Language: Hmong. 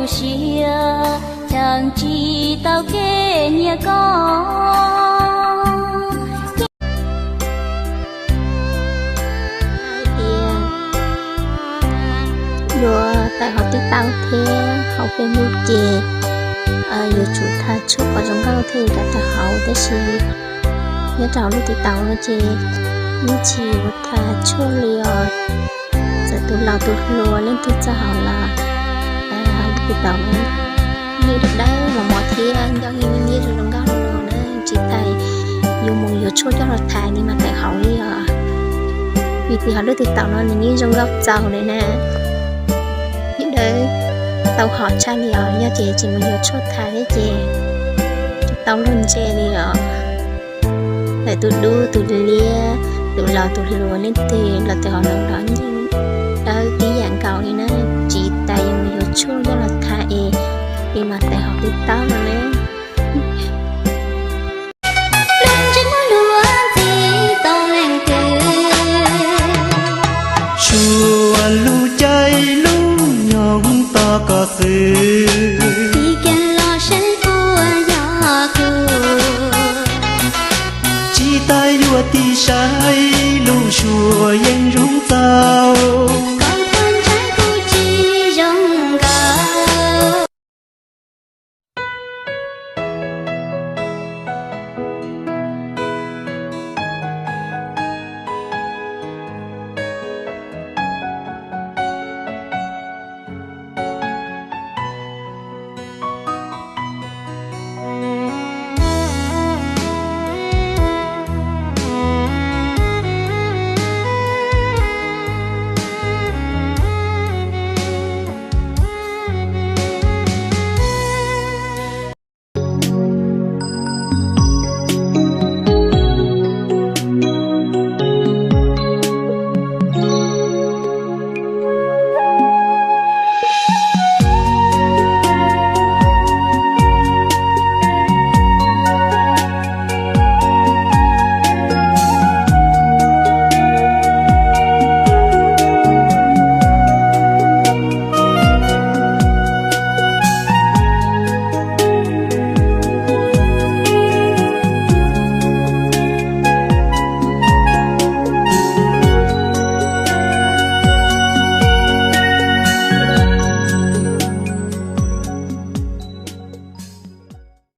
Sia, cheem tsis tau kev nyiam koj. Tias yuav tawm hauv TikTok thiab hauv Facebook ces yuav tsum tham tshuaj kom zoo nkauj thiaj li tawm hauv, tab sis nyob rau hauv lub TikTok no ces yeej tsis yuav tham tshuaj li os. Txawm tus laus tus hluas leej twg txog hauv los hauv lub TikTok no yeej dawb dawb mos mos thiab ncauj yeej liab zoo nkauj li no na, tsis tas yuav mus yuav tshuaj coj los tham li mas tawm hauv li os. Vim tias hauv lub TikTok no nws yeej zoo nkauj txaus li na. Yeej dawb tau hom tshaj li os, yog ces tsis mus yuav tshuaj tham thiab ces tsis tau luag ntse li os. Txawm tus dub tus liab, tus laus tus hluas leej twg los tawm hauv no los yeej dawb tib yam nkaus li na, tsis tas yuav mus yuav tshuaj coj los tham es li mas tawm hauv TikTok no na. Lub ntsej muag luag ntxhi tau leej twg, suav lub caij lub nyoog tos koj xwb. Tib kiag los saib puas yog kuv, tsis tas yuav tig saib lub suab yeej zoo txaus.